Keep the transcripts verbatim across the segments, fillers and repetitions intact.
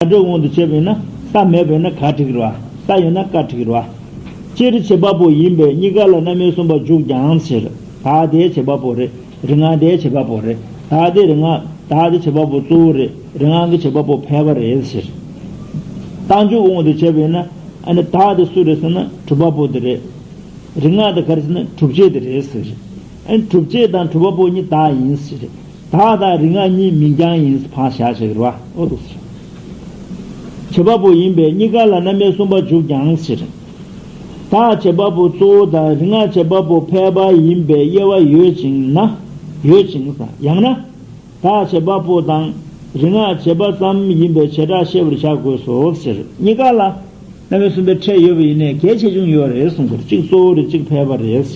བྱེད་འགྲོའི་དབང་དུ་བྱས་པ་ཡིན་ན་ས་མེད་པ་ཡིན་ན་ག་འགྲིག་རེད་བ། ས་ཡོད་ན་ཀ་འགྲིག་རེད་བ། སྤྱིར་བྱེད་པ་པོ་ཡིན་པས་གཉིས་ཀ་ལ་རྣམ་དབྱེ་གསུམ་པ་འཇུག་ཀྱང་ཟེར། བདག་དེ་བྱེད་པ་པོ་རེད། རིག་སྔགས་དེ་བྱེད་པ་པོ་རེད། བདག་དེ་རིག་སྔགས་བདག་དེ་བྱེད་པ་པོ་གཙོ་བོ་རེད། རིག་སྔགས་ཀྱི་བྱེད་པ་པོ་ཕལ་པ་རེད་ཟེར། རྟགས་འཇུག་དབང་དུ་བྱས་པ་ཡིན་ན་ཨ་ནི་བདག་དེ་སུ་རེད་ཟེར་ན་གྲུབ་པ་པོ་དེ་རེད། རིག་སྔགས་དེ་ག་རེ་ཟེར་ན་གྲུབ་བྱེད་དེ་རེད་ཟེར། ཨ་ནི་གྲུབ་བྱེད་དང་གྲུབ་པ་པོ་གཉིས་བདག་ཡིན་ཟེར། བདག་དང་རིག་སྔགས་གཉིས་མིང་རྐྱང་ཡིན་ཕར་བཞག་བྱེད་ཀྱི་རེད་བ། ཨོ་འདུག་ཟེར། བྱེད་པ་པོ་ཡིན་པས་གཉིས་ཀ་ལ་རྣམ་དབྱེ་གསུམ་པ་འཇུག་ཀྱང་ཟེར། བདག་བྱེད་པ་པོ་གཙོ་བོ་དང་རིག་སྔགས་བྱེད་པ་པོ་ཕལ་པ་ཡིན་པའི་དབྱེ་བ་ཡོད་ཅིང་ན། ཡོད་ཅིང་ཡང་ན། བདག་བྱེད་པ་པོ་དང་རིག་སྔགས་བྱེད་པ་ཙམ་ཡིན་པའི་བྱེ་བྲག་ཤེས་པར་བྱ་དགོས་སོ་ཟེར། གཉིས་ཀ་ལ། རྣམ་དབྱེ་གསུམ་པའི་ཕྲད་ཡོད་པ་ཡིན་ནའི་གལ་ཆེ་ཆུང་ཡོད་རེད་གསུང་གི་རེད། གཅིག་གཙོ་བོ་རེད། གཅིག་ཕལ་པ་རེད།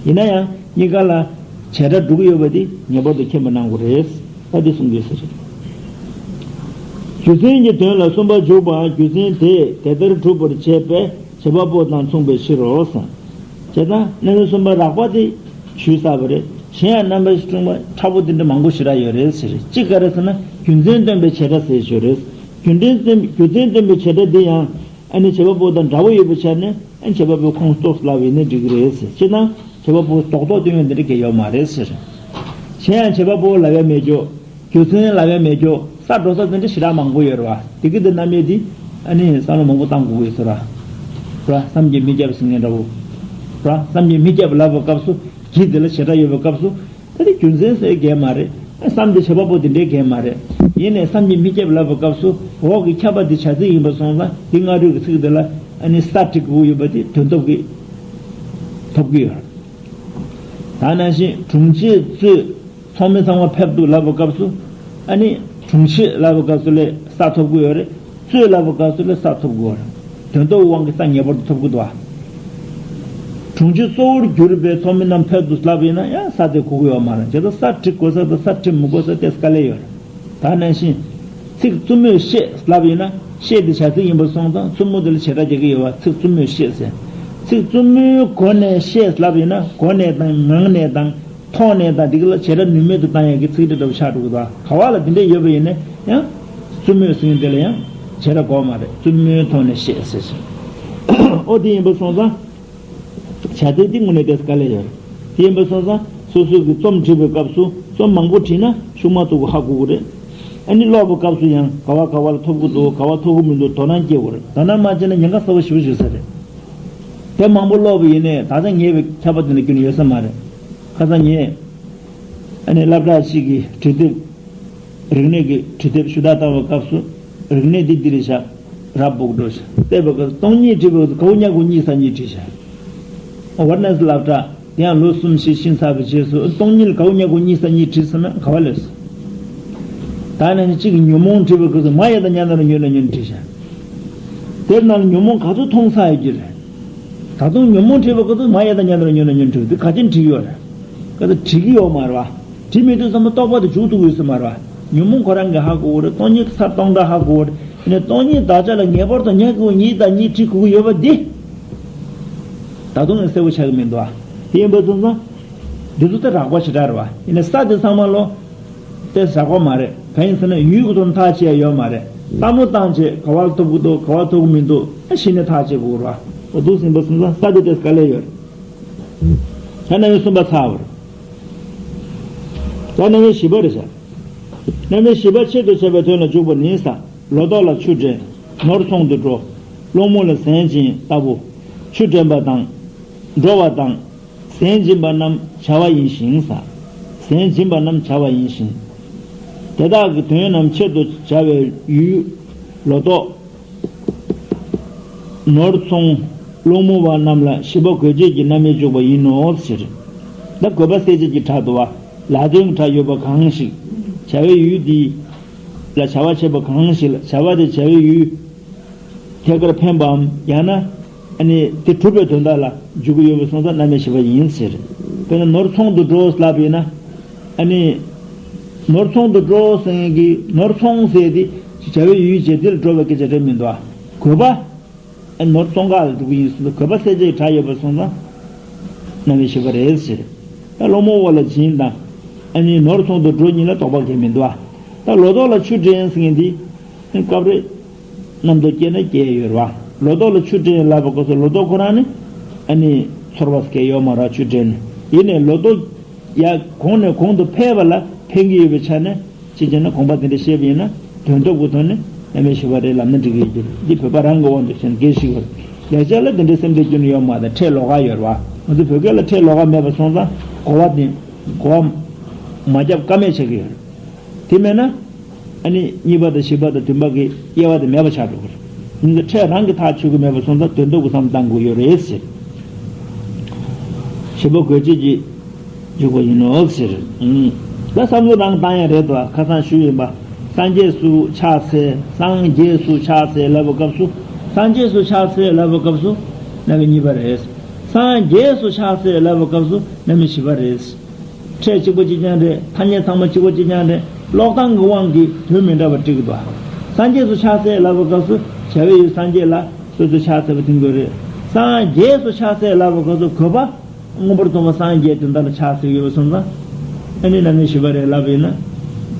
ཡིན་ན་ཡང་གཉིས་ཀ་ལ་བྱེ་བྲག་འགྲོ་གི་ཡོད་པ་དེ་ངེས་པར་དུ་མཁྱེན་པ་གནང་དགོས་རེད། ད་དེ་གསུང་དགོས་ཟེར། རྒྱུ་མཚན་གྱི་དོན་ལ་གསུམ་པ་འཇུག་པའང་རྒྱུ་མཚན་དེས་དེ་ལྟར་གྲུབ་པར་བྱེད་པས་བྱེད་པ་པོ་དང་མཚུངས་པའི་ཕྱིར་རོ་གསུངས། བྱས་ཙང་རྣམ་དབྱེ་གསུམ་པ་རགས་པ་དེ་ཞུས་ཚར་བ་རེད། གཞན་ཡང་རྣམ་པ་གསུམ་པ་ཕྲ་བོ་དེ་འདྲ་མང་པོ་ཞེ་དྲག་ཡོད་རེད་ཟེར། གཅིག་ག་རེ་ཟེར་ན་རྒྱུ་མཚན་སྟོན་པའི་བྱེ་བྲག་ཟེར་ཞུ་རེད། རྒྱུ་མཚན་སྟོན་རྒྱུ་མཚན་སྟོན་པའི་བྱེ་བྲག་འདི་ཡང་ཨ་ནི་བྱེད་པ་པོ་དང་འདྲ་བོ་ཡོད་པའི་ཆ་ནས་ཨ་ནི་བྱེད་པ་པོའི་ཁོངས་གཏོགས་ལབ་ཡིན་ན་འགྲིག་གི་རེད་ཟེར། སྤྱིར་ན་བྱེད་པ་པོ་རྡོག་རྡོག་སྟོན་ཡོང་དེ་འདྲ་གལ་ཡོད་མ་རེད་ཟེར། གཞན་ཡང་བྱེད་པ་པོ་ལབ་ཡ་མེད་ཀྱོ། རྒྱུ་མཚན་ལབ་ཡ་མེད་ཀྱོ། ས་འགྲོ་ས་དེ་འདྲ་ཞེ་དྲག་མང་པོ་ཡོད་རེད་བ། དེ་གི་དེ་རྣམ་དབྱེ་འདི་ཨ་ནི་བསམ་བློ་མང་པོ་བཏང་དགོས་ཀྱི་ཡོད་ས་ར། ར་བསམ་གྱིས་མི་ཁྱབ་ཟེར་མཁན་འདྲ་བོ། ར་བསམ་གྱིས་མི་ཁྱབ་ལབ་པའི་སྐབས་སུ་གྱིས་དེ་ལ་བྱེ་བྲག་ཡོད་པའི་སྐབས་སུ། ད་དེ་རྒྱུ་མཚན་ཟེར་གལ་མ་རེད། བསམ་དེ་བྱེད་པ་པོ་དེ་འདྲའི་གལ་མ་རེད། ཡིན་ནའི་བསམ་གྱིས་མི་ཁྱབ་ལབ་པའི་སྐབས་སུ་འོག་གི་ཁྱབ་པ་དེ་བྱ་ཚིག་ཡིན་པ་སོང་ཙང་དེ་སྔ་འགྲོའི་གི་ཚིག་དེ་ལ་ཨ་ནི་ས་བྲིས་དགོས་ཡོད་པ་དེ་དོན་སྟོབས་ཀྱིས་ཐོབ་ཀྱི་ཡོད། ད་ནང་བཞིན་དྲུང་ཆེ་གཙོས་ཚོགས་མི་ཚང་མ་ཕེབས་འདུག་ལབ་པའི་སྐབས་སུ་ཨ་ནི་དྲུང་ཆེ་ལབ་པའི་སྐབས་སུ་ལས་ས་ཐོབ་ཀྱི་ཡོད་རེད། གཙོས་ལབ་པའི་སྐབས་སུ་ལས་ས་ཐོབ་དགོས་རེད། དོན་དུ་དབང་གི་ས་ངེས་པར་དུ་ཐོབ་དགོས་འདུག་ཨ། དྲུང་ཆེ་གཙོ་བོར་གྱུར་པའི་ཚོགས་མི་རྣམས་ཕེབས་འདུག་ལབ་ཡིན་ན་ཡང་ས་དེ་གོ་གི་ཡོད་མ་རེད། བྱས་ཙང་ས་བྲི་དགོས་ས་དང་ས་བྲི་མི་དགོས་ས་དེ་དཀའ་ལས་ཡོད་རེད། ད་ནང་བཞིན་ཚིག་རྩུབ་མོས་བཤད་ལབ་ཡིན་ན་བཤད་དེ་བྱ་ཚིག་ཡིན་པ་སོང་ཙང་རྩུབ་མོ་དེ་ལ་བྱེ་བྲག་རྒྱག་གི་ཡོད་པ། ཚིག་རྩུབ་མོས་བཤད་ཟེར། ཚིག་རྩུབ་མོའི་སྒོ་ནས་བཤད་ལབ་ཡིན་ན་སྒོ་ནས་དང་ངང་ནས་དང་། ཐོག་ནས་དང་འདི་ག་ལ་བྱེ་བྲག་ནུས་མེད་དུ་བཏང་ཡག་གི་ཚིག་འདི་འདྲ་བོ་ཆགས་འགྲོ་གི་འདུག་ག་བ་ལ་འདི་འདྲ་ཡོད་པ་ཡིན་ན་ཡང་རྩུབ་མོས་ཟེར་མཁན་དེ་ལ་ཡང་བྱེ་བྲག་གོ་མ་རེད། རྩུབ་མོའི་ཐོག་ནས་བཤད་ཟེར་ཞིང་། ཨོ་དེ་ཡིན་པ་སོང་ཙང་བྱ་ཚིག་འདི་དངོས་གནས་ཏོག་ཙམ་དཀའ་ལས་ཡོད་རེད། དེ་ཡིན་པ་སོང་ཙང་སོ་སོ་གི་རྩོམ་བྲིས་པའི་སྐབས་སུ་རྩོམ་མང་པོ་བྲིས་ན་ཤུགས་མ་ཐུག་གི་ཧ་གོ་གི་རེད། ཨ་ནི་ཀློག་པའི་སྐབས་སུ་ཡང་ག་བ་ག་བ་ལ་ཐོབ་གི་འདུག་ག་བ་ཐོབ་གི་མི་འདུག་དོ་སྣང་སྐྱེ་དགོས་རེད། དོ་སྣང་མ་བྱས་ན་ཉེན་ཁ་གསར་པ་ཞེ་པོ་ཞིག་ཡོད་ས་རེད། དེབ་མང་པོ་ཀློག་པ་ཡིན་ནའི་ད་ཆ་ངེས་པའི་ཁྱབ་པ་དེ་འདྲ་ཁྱོན་ནས་ཡོད་ས་མ་རེད། ཁ་སང་ངས་ཨ་ནི་སློབ་གྲྭ་ཞིག་གི་བྲིས་དེབ། རིག་གནས་ཀྱི་བྲིས་དེབ་ཞུ་དག་བཏང་བའི་སྐབས་སུ་རིག་གནས་འདི་འདི་རེད་ཤག་རབ་སྦུག་འགྲོ་ཤག་བལྟས་པའི་སྐབས་སུ་སྟོང་ཉིད་བྲིས་པའི་སྐབས་སུ་གའུ་ཉག་གུ་གཉིས་ས་གཉིས་བྲིས་ཤག་ཝར་ནེ་སི་སློབ་གྲྭ་དེ་ཡང་ལོ་གསུམ་བཞི་ཕྱིན་ཚར་བའི་རྗེས་སུ་སྟོང་ཉིད་གའུ་ཉག་གུ་གཉིས་ས་གཉིས་བྲིས་ཟེར་ན་ག་བ་ལས་སོང་། ད་ནི་གཅིག་གི་ཉོན་མོངས་བྲིས་པའི་སྐབས་སུ་མ་ཡ་དང་ཉ་ན་རོ་ཉོ་ན་ཉོན་བྲིས་ཤག་དེབ་ནང་ལ་ཉོན་མོངས་ག་ཚོད་མཐོང་ཚར་ཡོད་ཀྱི་རེད། ད་དུང་ཉོན་མོངས་བྲིས་པ་ཁོ་ཚོ་མ་ཡ་དང་ཉ་ན་རོ་ཉོ་ན་ཉོན་བྲིས་པ་དེ་ག་ཅན་བྲིས་ཡོད་རེད། ཁ་ཚ་བྲིས་ཀྱི་ཡོད་མ་རེད་བ། བྲིས་མི་འདུག་བསམ་ན་རྟོག་པ་དེ་འཇུག་ཐུབ་ཀྱི་ཡོད་ས་མ་རེད་བ། ཉོན་མོངས་ཁོ་རང་གིས་ཧ་གོ་གི་རེད། སྟོང་ཉིད་ཚར་སྟོང་ཕྲག་ཧ་གོ་གི་རེད། ཡིན་ནའི་སྟོང་ཉིད་དག་ཆ་ལ་ངེས་པར་དུ་ཉག་གུ་གཉིས་དང་གཉིས་བྲིས་དགོས་ཀྱི་ཡོད་པ་འདི། ད་དུང་ཡང་གསལ་པོ་ཆགས་ཀྱི་མི་འདུག་བ། དེ་ཡིན་པ་སོང་ཙང་། འདི་ཚོ་ད་རགས་པ་ཞེ་དྲག་རེད་བ། ཡིན་ནའི་ས་དེ་ཚང་མ་ལོ། དེ་ཟ་གོ་མ་རེད། གང་ཡིན་ཟེར་ན་ཡུལ་གྱི་ཐོག་ནས་ཐག་བཅད་ཡ་ཡོད་མ་རེད། བསམ་བློ་བཏང་བྱས་ག་བ་ལ་ཐོབ་ཀྱི་འདུག་ག་བ་ཐོབ་ཀྱི་མི་འདུག་ཨ་གཞི་ནས་ཐག་བཅད་དགོས་རེད་བ། འོ་འདུག་ཟིན་པ་སོང་ཙང་ས་དེ་དེ་དཀའ་ལས་ཡོད་རེད། ད་རྣམ་དབྱེ་གསུམ་པ་ཚར་བ་རེད། ད་རྣམ་དབྱེ་བཞི་པ་རེད་ཤག་རྣམ་དབྱེ་བཞི་པ་ཆེད་དུ་བྱ་བའི་དོན་ལ་འཇུག་པ་ནི་ས། ལོ་ཏོག་ལ་ཆུ་འདྲེན། ནོར་འཚོང་དུ་འགྲོ། སློང་མོ་ལ་ཟན་སྦྱིན་ལྟ་བུ། ཆུ་འདྲེན་པ་དང་། འགྲོ་བ་དང་། ཟན་སྦྱིན་པ་རྣམས་བྱ་བ་ཡིན་ཞིང་ས། ཟན་སྦྱིན་པ་རྣམས་བྱ་བ་ཡིན་ཞིང་། དེ་དག་གི་དོན་རྣམས་ཆེད་དུ་བྱ་བའི་ཡུལ། ལོ་ཏོག་ནོར་འཚོང་། སློང་མོ་བ་རྣམས་ལ་བཞི་པ་དགོས་ཆེད་ཀྱི་རྣམ་དབྱེ་འཇུག་པ་ཡིན་ནོ་ཟེར། ད་དགོས་པ་གསལ་བྱེད་ཀྱི་སྒྲ་འདུག་བ། ལ་དོན་གྱི་སྒྲ་ཡོད་པ་གང་ཞིག་བྱ་བའི་ཡུལ་འདི་ལ་བྱ་བ་བྱེད་པ་གང་ཞིག་ལ་བྱ་བ་དེ་བྱ་བའི་ཡུལ་ཐད་ཀར་འཕེན་པའམ་ཡང་ན་ཨ་ནི་དེ་གྲུབ་པའི་དོན་དག་ལ་འཇུག་གི་ཡོད་པ་སོང་ཙང་རྣམ་དབྱེ་བཞི་པ་ཡིན་ཟེར། དཔེར་ན་ནོར་འཚོང་དུ་འགྲོ་ལབ་ཡིན་ན་ཨ་ནི་ནོར་འཚོང་དུ་འགྲོ་ཟེར་མཁན་གྱི་ནོར་འཚོང་ཟེར་དེ་བྱ་བའི་ཡུལ་བྱེད་དེ་ལ་འགྲོ་བའི་སྐད་ཆ་རེད་མི་འདུག་ཨ། དགོས་པ། ཨ་ནོར་འཚོང་ག་ལ་འགྲོ་གི་ཡིན་ཟེར་དུས་དགོས་པ་གསལ་བྱེད་ཀྱི་སྒྲ་ཡོད་པ་སོང་ཙང་རྣམ་དབྱེ་བཞི་པ་རེད་ཟེར། ད་སློང་མོ་བ་ལ་སྦྱིན་དང་ཨ་ནི་ནོར་འཚོང་དུ་འགྲོ་གཉིས་ལ་དོགས་པ་གང་ཡང་མི་འདུག་ཨ། ད་ལོ་ཏོག་ལ་ཆུ་འདྲེན་ཟེར་མཁན་འདི་ སྐབས་རེ་རྣམ་རྟོག་སྐྱེས་ན་སྐྱེས་ཡོད་རེད་བ། ལོ་ཏོག་ལ་ཆུ་འདྲེན་ལབ་པ་སྐབས་སུ་ལོ་ཏོག་ཁོ་རང་ནི་ཨ་ནི་ཚོར་བ་སྐྱེ་ཡོད་མ་རེད། ཆུ་འདྲེན་ནི་ཡིན་ནའི་ལོ་ཏོག་ཡ་གོང་ནས་གོང་དུ་འཕེལ་བ་ལ་ཕན་གྱི་ཡོད་པའི་ཆ་ནས་ཅི་བྱས་ན་དགོངས་པ་དེ་འདྲ་བཞེས་པ་ཡིན་ན་དོན་སྟོབས་ཀྱི་ཐོག་ནས་རྣམ་དབྱེ་བཞི་པ་རེད་ལབ་ན་འགྲིག་གི་ཡོད་རྒྱུ་རེད། འདི་བོད་པ་རང་གི་དབང་དུ་བྱས་ན་དགེ་ཞིག་ཡོད་རེད། ལེགས་སྦྱར་ལ་དེ་འདྲའི་སེམས་ཁྲལ་སྐྱོན་ཡོད་མ་རེད། ཁྲལ་ལོགས་ཀ་ཡོད་རེད་བ། ང་ཚོ་བོད་སྐད་ལ་ཁྲལ་ལོགས་ཀ་མེད་པ་སོང་ཙང་གོ་བ་དེ་གོ་བ་མ་རྒྱབ་ཀ་མེད་ཆགས་ཀྱི་ཡོད་རེད། དེ་མེད་ན། ཨ་ནི་གཉིས་པ་དང་བཞི་པ་དང་བདུན་པ་གི་དབྱེ་བ་དེ་མེད་པ་ཆགས་འགྲོ་གི་རེད། ཡིན་ཙང་ཕྲད་རང་གི་ཐག་ཆོད་ཀྱི་མེད་པ་སོང་ཙང་དོན་སྟོབས་ཀྱི་བསམ་བློ་བཏང་དགོས་ཡོད་རེད་ཟེར། བཞི་པ་དགོས་ཆེད་ཀྱི་འཇུག་པ་ཡིན་ནོ་ཟེར། ཨང་། ད་བསམ་བློ་རང་བཏང་ཡ་རེད་དོ། ཁ་སང་ཞུས་ཡིན་པ། སངས་རྒྱས་སུ་ཕྱག་འཚལ། སངས་རྒྱས་སུ་ཕྱག་འཚལ་ལབ་པའི་སྐབས་སུ། སངས་རྒྱས་སུ་ཕྱག་འཚལ་ལབ་པའི་སྐབས་སུ། རྣམ་དབྱེ་གཉིས་པ་རེད། སངས་རྒྱས་སུ་ཕྱག་འཚལ་ལབ་པའི་སྐབས་སུ་རྣམ་དབྱེ་བཞི་པ་རེད། ཕྲད་གཅིག་པ་གཅིག་རྐྱང་རེད། ཐ་སྙད་ཚང་མ་གཅིག་པ་གཅིག་རྐྱང་རེད། ཀློག་སྟངས་ཀྱི་དབང་གིས་དོན་མི་འདྲ་བ་འགྲིག་གི་འདུག། སངས་རྒྱས་སུ་ཕྱག་འཚལ་ལབ་པའི་སྐབས་སུ་བྱ་བའི་ཡུལ་སངས་རྒྱས་ལ་སོ་སོས་ཕྱག་འཚལ་བ་དེ་དགོས་རེད། སངས་རྒྱས་སུ་ཕྱག་འཚལ་ལབ་པའི་སྐབས་སུ་དགོས་པ། མངོན་པར་མཐོ་བ་སངས་རྒྱས་དོན་དག་ལ་ཕྱག་འཚལ་ཡོད་པ་སོང་ཙང་། ཨ་ནི་རྣམ་དབྱེ་བཞི་པ་རེད་ལབ་པ་ཡིན་ན།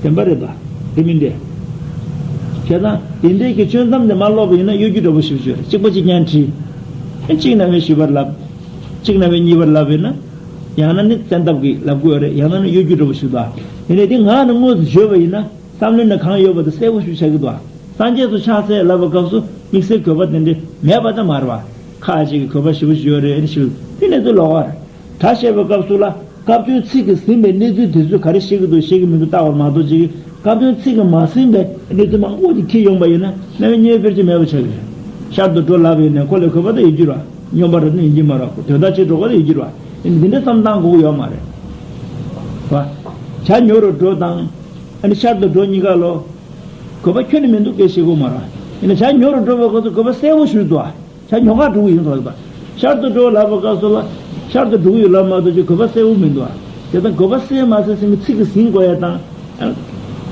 བདེན་པ་རེད་པ། དེ་མིན་ཏེ། བྱས་ཙང་དེ་འདྲའི་གི་གཅོད་མཚམས་དེ་མ་ཀློག་པ་ཡིན་ན་གཡོ་སྒྱུ་འདྲ་པོ་ཞིག་བརྗོད་རེད། གཅིག་པ་གཅིག་རྐྱང་བྲིས། ཨ་གཅིག་རྣམ་དབྱེ་བཞི་པར་ལབ། གཅིག་རྣམ་དབྱེ་གཉིས་པར་ལབ་པ་ཡིན་ན། ཡང་ན་ནི་བཙན་ཐབས་ཀྱིས་ལབ་དགོས་རེད། ཡང་ན་ནི་གཡོ་སྒྱུ་འདྲ་པོ་ཞིག་འདུག། དེ་ནས་དེ་ངག་ནས་དངོས་སུ་བརྗོད་པ་ཡིན་ན། བསམ་བློའི་ནང་གང་ཡོད་པ་དེ་གསལ་པོ་ཞིག་ཆགས་ཀྱི་འདུག། སངས་རྒྱས་སུ་ཕྱག་འཚལ་ལབ་པའི་སྐབས་སུ་དམིགས་བསལ་དགོས་པ་དེ་འདྲ་མེད་པ་ཙམ་མ་རེད་པ། ཁ་ཅིག་གིས་དགོས་པ་ཞེ་པོ་ཞིག་ཡོད་རེད་ཞུ། དེ་ནས་ཚུར་ལོག་པར། སྒྲ་བཤད་པའི་སྐབས་སུ་ལ་སྐབས་དོན་ཚིག་གིས་ཟིན་པའི་གནས་ཚུལ་དེ་ཚོ་ག་རེ་བཤད་ཀྱི་འདུག་བཤད་ཀྱི་མི་འདུག་བལྟ་བར་མ་གཏོགས་ཅིག་གིས་སྐབས་དོན་ཚིག་གིས་མ་ཟིན་པའི་གནས་ཚུལ་མང་པོ་ཅིག་འཁྱེར་ཡོང་པ་ཡིན་ན་རྣམ་དབྱེ་གཉིས་པའི་ཕལ་ཆེར་མེད་པ་ཆགས་ཀྱི་རེད། ཤར་དུ་འགྲོ་ལབ་ཡིན་ནའི་ཁོ་ལ་དགོས་པ་དེ་ཡོད་རྒྱུ་རེད་པ། སྙོམས་པར་ནི་ཡིན་གྱི་མ་རེད། དོན་དག་ཅིག་འགྲོ་དགོས་དེ་ཡོད་རྒྱུ་རེད་པ། འདི་འདྲ་བསམ་བཏང་དགོས་ཀྱི་ཡོད་མ་རེད་པ། བྱ་ཉོ་རུ་འགྲོ་དང་། ཨ་ནི་ཤར་དུ་འགྲོ་གཉིས་ཀ་ལོ། དགོས་པ་ཁྱོན་ནས་མི་འདུག་སྐད་བཤད་དགོས་མ་རེད། ཡིན་ན་བྱ་ཉོ་རུ་འགྲོ་བའི་སྐབས་སུ་དགོས་པ་གསལ་པོ་ཞིག་འདུག་ཨ། བྱ་ཉོ་གར་འགྲོ་གི་ཡིན་ཟེར་ལབ་པ། ཤར་དུ་འགྲོ་ལབ་པའི་སྐབས་སུ་ལ། ཤར་དུ་འགྲོ་གི་ཡོད་ལབ་མ་གཏོགས་ཅིག་དགོས་པ་གསལ་པོ་མི་འདུག་ཨ། དེ་ལྟར་དགོས་པ་གསལ་མ་གསལ་ཟིན་པའི་ཚིག་གིས་ཟིན་དགོས་ཡ་དང་།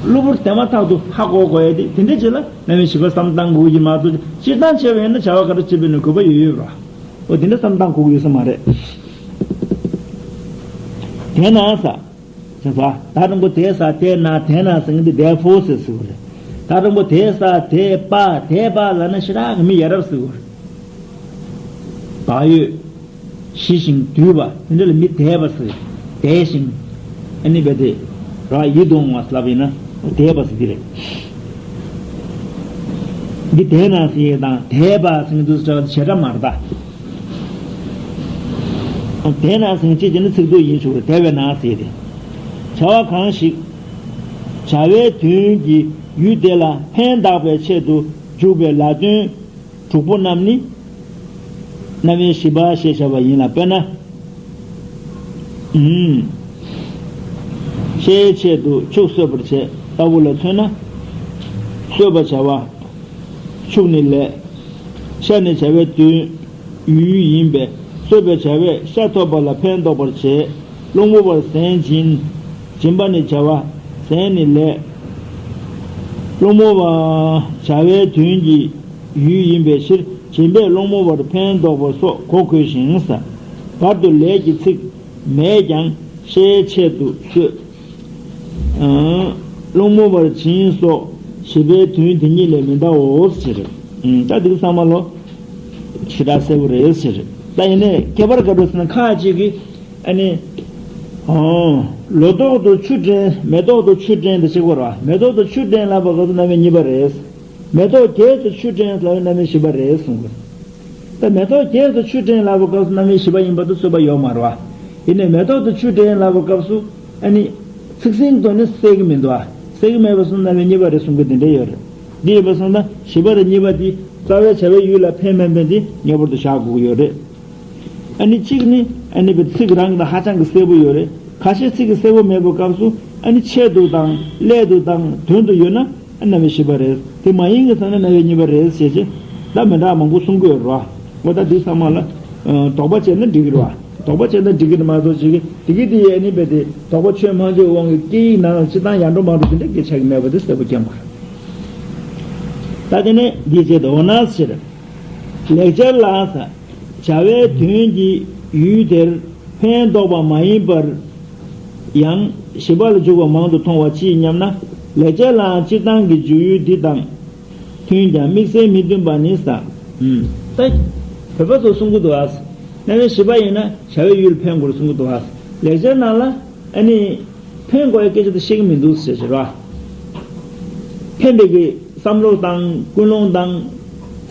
གློ་བུར་དེ་མ་ཐག་ཏུ་ཧ་གོ་དགོས་ཡ་དེ་དེ་འདྲ་ཅིག་ལ་རྣམ་དབྱེ་བཞི་པ་བསམ་བཏང་དགོས་ཀྱི་མ་གཏོགས་སྤྱིར་བཏང་བྱས་པ་ཡིན་ན་བྱ་བ་ག་འདྲ་བྱེད་པའི་ནི་དགོས་པ་ཡོད་ཡོད་ར། འོ་དེ་འདྲ་བསམ་བཏང་དགོས་ཀྱི་ཡོད་ས་མ་རེད། དེས་ན་ས། ཅེས་སོ། ད་རིང་པོ་དེ་ས་དེ་ན་དེ་ན་ཟེར་མཁན་འདི་དེ་ཕོ་ཟེར་ཟེར་བ་རེད། ད་རིང་པོ་དེ་ས་དེ་པ་དེ་པ་ལ་ན་ཞེ་དྲག་གི་མི་ཡ་རབས་ཟེར་བ་རེད། བག་ཡོད། ཞི་ཞིང་དུལ་བ་དེ་འདྲ་ལ་མི་དད་པ་ཟེར། དད་ཞིང་། ཨ་ནི་བས་དེ། ར་ཡིད་དུ་འོང་བ་ལབ་ཡིན་ན་དད་པ་ཟེར་གྱི་རེད། འདི་དེ་ན་ཟེར་ཡས་དང་དད་པ་ཟེར་མཁན་འདི་ཚོ་བྱེ་བྲག་མ་རེད་ད། དེས་ན་ཟེར་ཅེས་བྱས་ན་ཚིག་སྡུད་ཡིན་ཞུ་བར་དེ་བས་ན་ཟེར་ཏེ། བྱ་བ་གང་ཞིག་བྱ་བའི་དོན་གྱི་ཡུལ་དེ་ལ་ཕན་གདགས་པའི་ཆེད་དུ་འཇུག་པའི་ལ་དོན་དྲུག་པོ་རྣམས་ནི། རྣམ་དབྱེ་བཞི་པ་ཞེས་བྱ་བ་ཡིན་ལ་དཔེར་ན། ཨུམ། ཤའི་ཆེད་དུ་ཕྱུགས་གསོད་པར་བྱེད་ལྟ་བུ་ལ་མཚོན་ན། གསོད་པར་བྱ་བ། ཕྱུགས་ནི་ལས། ཤ་ནི་བྱ་བའི་དོན། ཡུལ་ཡིན་པས་གསོད་པའི་བྱ་བས་ཤ་ཐོབ་པ་ལ་ཕན་འདོགས་པར་བྱེད། སློང་མོ་བར་ཟན་སྦྱིན། སྦྱིན་པ་ནི་བྱ་བ། ཟན་ནི་ལས། སློང་མོ་བ་བྱ་བའི་དོན་གྱི་ཡུལ་ཡིན་པའི་ཕྱིར་སྦྱིན་པས་སློང་མོ་བར་ཕན་འདོགས་པ་སོགས་གོ་དགོས་ཤིང་ས། བར་དུ་ལས་ཀྱི་ཚིག་མེད་ཀྱང་ཤའི་ཆེད་དུ་གསོད། སློང་མོ་བར་སྦྱིན་སོགས་བྱེད་པའི་དོན་དེ་ཉིད་ལས་མི་འདའོ་ཟེར། ད་འདི་ཚང་མ་ལོ། ཞེ་དྲག་གསལ་པོ་རེད་ཟེར། ད་ཡིན་ནའི་ཁྱད་པར་ག་འདྲ་ཟེར་ན་ཁ་ཅིག་གིས་ཨ་ནི། ལོ་ཏོག་ཏུ་ཆུ་འདྲེན་མེ་ཏོག་ཏུ་ཆུ་འདྲེན་དེ་གཅིག་པ་རེད་བ། མེ་ཏོག་ཏུ་ཆུ་འདྲེན་ལབ་པ་ག་ཚོད་རྣམ་དབྱེ་གཉིས་པ་རེད། མེ་ཏོག་རྒྱས་སུ་ཆུ་འདྲེན་ལབ་རྣམ་དབྱེ་བཞི་པ་རེད་གསུངས་པ། ད་མེ་ཏོག་རྒྱས་སུ་ཆུ་འདྲེན་ལབ་པའི་སྐབས་སུ་རྣམ་དབྱེ་བཞི་པ་ཡིན་པ་དེ་རྩོད་པ་ཡོད་མ་རེད་བ། ཡིན་ནའི་མེ་ཏོག་ཏུ་ཆུ་འདྲེན་ལབ་པའི་སྐབས་སུ་ཨ་ནི། ཚིག་ཟིན་དོན་ནི་གསལ་གྱི་མི་འདུག་ཨ། གསལ་གྱི་མེད་པ་སོང་རྣམ་དབྱེ་གཉིས་པ་རེད་གསུང་གི་དེ་འདྲ་ཡོད་རེད། འདི་ཡིན་པ་སོང་ན་བཞི་པ་རེད་གཉིས་པ་འདི་རྩ་བའི་བྱ་བའི་ཡུལ་ལ་ཕན་མིན་ཕན་འདི་ངེས་པར་དུ་བཞག་དགོས་ཀྱི་ཡོད་རེད། ཨ་ནི་གཅིག་ནི་ཨ་ནི་བའི་ཚིག་རང་གི་ཧ་ཅང་གི་གསལ་པོ་ཡོད་རེད། ཁ་ཤས་ཚིག་གི་གསལ་པོ་མེད་པའི་སྐབས་སུ་ཨ་ནི་ཆེད་དུ་དང་སླད་དུ་དང་དོན་དུ་ཡོད་ན། རྣམ་དབྱེ་བཞི་པ་རེད། དེ་མ་ཡིན་གྱི་ཚང་ན་རྣམ་དབྱེ་གཉིས་པ་རེད་ཟེར་ཅེས་ད་མི་འདྲ་མང་པོ་གསུང་གི་ཡོད་རེད་བ། འོ་ད་འདི་ཚང་མ་ལ་དོགས་པ་བྱས་ན་འགྲིག་གི་རེད་བ། དོགས་པ་བྱས་ན་འགྲིག་གི་རེད་མ་གཏོགས་ཅིག་གི་དེ་གི་དེ་ཡས་ནི་བས་དེ་དོགས་པ་ཆོད་མ་ཆོད་དབང་གིས་སྐད་ཡིག་ནང་ལ་སྤྱི་བཏང་ཡར་འགྲོ་མར་འགྲོ་དེ་འདྲ་སྐད་ཆགས་ཀྱི་མེད་པ་དེ་གསལ་པོ་སྐྱེ་མ་རེད། ད་དེ་ནས་འདིའི་རྗེས་དུ་འོ་ན་ཟེར། ལེགས་སྦྱར་ལ་ཟེར། བྱ་བའི་དོན་གྱི་ཡུལ་དེར་ཕན་འདོགས་པ་མ་ཡིན་པར། ཡང་བཞི་པ་ལ་འཇུག་པ་མང་དུ་མཐོང་བ་ཅི་སྙམ་ན། ལེགས་སྦྱར་ལའང་སྤྱིར་བཏང་གི་འཇུག་ཡུལ་འདི་དང་། མཐུན་ཀྱང་དམིགས་བསལ་མི་མཐུན་པ་ནི་ས། ད་བོད་པ་ཚོ་གསུང་གི་འདུག་ཨ། རྣམ་དབྱེ་བཞི་པ་ཡིན་ན་བྱ་བའི་ཡུལ་ཕན་དགོས་གསུང་གི་འདུག་ཨ། ལེགས་སྦྱར་ནང་ལ་ཨ་ནི་ཕན་དགོས་ཡ་སྐད་ཆ་དེ་བཤད་ཀྱི་མི་འདུག་ཟེར་ཟེར་བ། ཕན་པའི་གི་བསམ་བློ་དང་ཀུན་སློང་དང་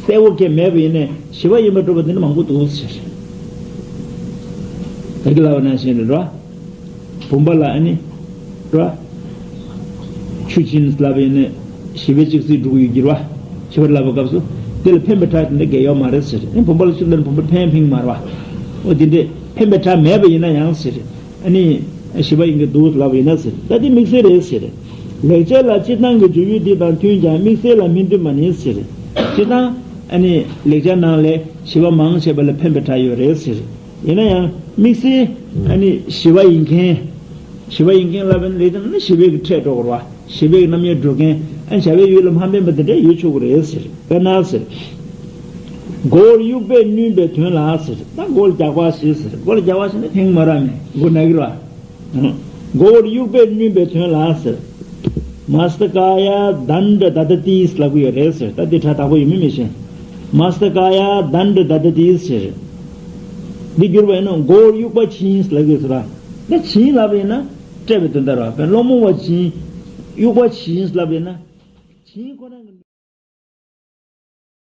གསལ་བོ་གང་མེད་པ་ཡིན་ནའི་བཞི་པ་ཡིན་པ་སྒྲུབ་པ་འདི་འདྲ་མང་པོ་འདུག་ཟེར། ད་གི་ལབ་པ་ནང་བཞིན་རེད་བ། བུམ་པ་ལ་ཨ་ནི་ར། ཆུ་བྱིན་ལབ་ཡིན་ནི་ཞི་བའི་གཅིག་སྲིད་འགྲུག་ཡོད་ཀྱི་ར། ཞི་བར་ལབ་པའི་སྐབས་སུ་དེ་ལ་ཕན་པའི་ཕྲ་དེ་འདྲ་གལ་ཡོད་མ་རེད་ཟེར། ཨ་ནི་བུམ་པ་ལ་ཆུ་ལེན་བུམ་པ་ཕན་ཕན་གྱི་མ་རེད་བ། འོ་དེ་འདྲས་ཕན་པའི་ཕྲ་མེད་པ་ཡིན་ན་ཡང་ཟེར། ཨ་ནི་ཞི་བ་ཡིན་གྱི་འདུག་ལབ་ཡིན་ན་ཟེར། ད་དེ་དམིགས་བསལ་རེད་ཟེར། ལེགས་སྦྱར་ལ་སྤྱིར་བཏང་གི་འཇུག་ཡུལ་འདི་དང་མཐུན་ཀྱང་དམིགས་བསལ་ལ་མི་མཐུན་པ་ནི་ཟེར། སྤྱིར་བཏང་ཨ་ནི་ལེགས་སྦྱར་ནང་ལས་ཞི་བ་མང་ཆེ་བ་ལ་ཕན་པའི་ཕྲ་ཡོད་རེད་ཟེར། ཡིན་ན་ཡང་དམིགས་བསལ་ཨ་ནི་ཞི་བ་ཡིན་མཁན། ཞི་བ་ཡིན་མཁན་ལབ་པ་ནི་ལས་དང་ནི་ཞི་བའི་གི་ཕྲད་འགྲོ་དགོས་རེད་བ། ཞི་བའི་གི་རྣམ་དབྱེ་འགྲོ་མཁན་ཨ་ནི་བྱ་བའི་ཡུལ་ལ་མ་ཕན་པ་དེ་འདྲ་ཡོད་ཆོག་གི་རེད་ཟེར། དཔེར་ན་ཟེར། མགོ་བོར་དབྱུག་པས་བསྣུན་པའི་དོན་ལ་ཟེར། ད་མགོ་ལ་རྒྱག་པ་ཞེས་ཟེར། མགོ་ལ་རྒྱག་པ་ཞེས་ནི་ཕན་གྱི་མ་རེད་མེད་མགོ་ན་གི་རེད་བ། མགོ་བོར་དབྱུག་པས་བསྣུན་པའི་དོན་ལ་ཟེར། མ་སྟ་ཀ་ཡ་དཎྜ་དྷ་ཏ་ཏིས་ལབ་ཀྱི་ཡོད་རེད་ཟེར། ད་འདི་སྒྲ་དག་པོ་ཡོད་མིན་མི་ཤེས། མ་སྟ་ཀ་ཡ་དཎྜ་དྷ་ཏ་ཏིས་ཟེར། འདི་བསྒྱུར་བ་ཡིན་ན་མགོ་བོར་དབྱུག་པ་བྱིན་ལབ་ཀྱི་ཡོད་ཟེར་བ། ད་བྱིན་ལབ་པ་ཡིན་ན་སྤྲད་པའི་དོན་དག་རེད་བ། དཔེར་ན་སློང་མོ་བ་བྱིན། དབྱུག་པ་བྱིན་ལབ་པ་ཡིན་ན། བྱིན་ཁོ་རང་གི